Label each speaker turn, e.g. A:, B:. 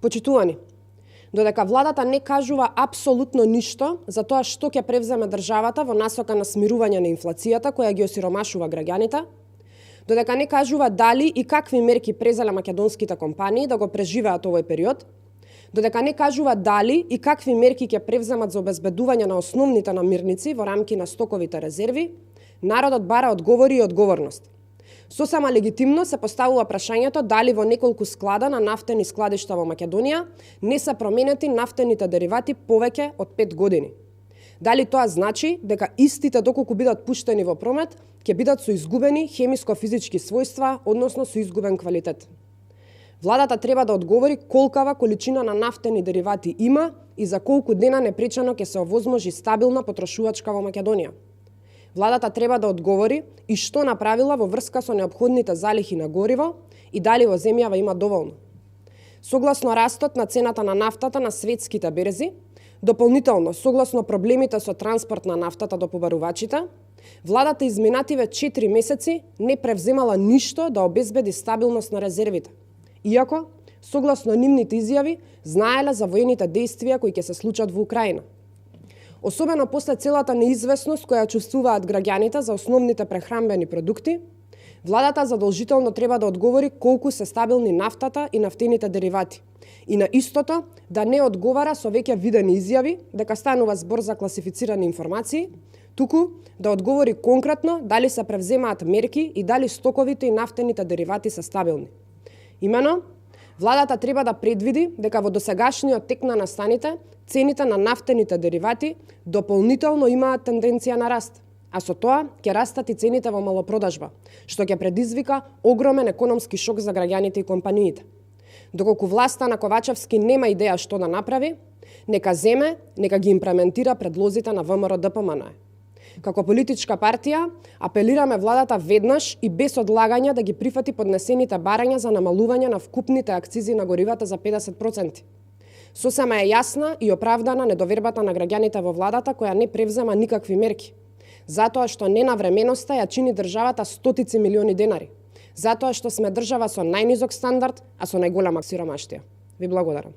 A: Почитувани, додека владата не кажува апсолутно ништо за тоа што ќе превземе државата во насока на смирување на инфлацијата која ги осиромашува граѓаните, додека не кажува дали и какви мерки презеле македонските компании да го преживеат овој период, додека не кажува дали и какви мерки ќе превземат за обезбедување на основните намирници во рамки на стоковите резерви, народот бара одговори и одговорност. Сосема легитимно се поставува прашањето дали во неколку склада на нафтени складишта во Македонија не се променети нафтените деривати повеќе од 5 години. Дали тоа значи дека истите доколку бидат пуштени во промет ќе бидат со изгубени хемиско-физички својства, односно со изгубен квалитет. Владата треба да одговори колкава количина на нафтени деривати има и за колку дена непречено ќе се овозможи стабилна потрошувачка во Македонија. Владата треба да одговори и што направила во врска со неопходните залихи на гориво и дали во земјава има доволно. Согласно растот на цената на нафтата на светските берзи, дополнително согласно проблемите со транспорт на нафтата до побарувачите, владата изминативе 4 месеци не превземала ништо да обезбеди стабилност на резервите. Иако, согласно нивните изјави, знаеле за воените действија кои ќе се случат во Украина. Особено после целата неизвестност која чувствуваат граѓаните за основните прехранбени продукти, владата задолжително треба да одговори колку се стабилни нафтата и нафтените деривати. И на истото да не одговара со веќе видени изјави дека станува збор за класифицирани информации, туку да одговори конкретно дали се превземаат мерки и дали стоковите и нафтените деривати се стабилни. Имено, владата треба да предвиди дека во досегашниот тек на настаните цените на нафтените деривати дополнително имаат тенденција на раст, а со тоа ќе растат и цените во малопродажба, што ќе предизвика огромен економски шок за граѓаните и компаниите. Доколку власта на Ковачевски нема идеја што да направи, нека земе, нека ги имплементира предлозите на ВМРО-ДПМН. Како политичка партија, апелираме владата веднаш и без одлагање да ги прифати поднесените барања за намалување на вкупните акцизи на горивата за 50%. Сосема е јасна и оправдана недовербата на граѓаните во владата која не превзема никакви мерки, затоа што ненавременоста ја чини државата стотици милиони денари, затоа што сме држава со најнизок стандард, а со најголема сиромаштија. Ви благодарам.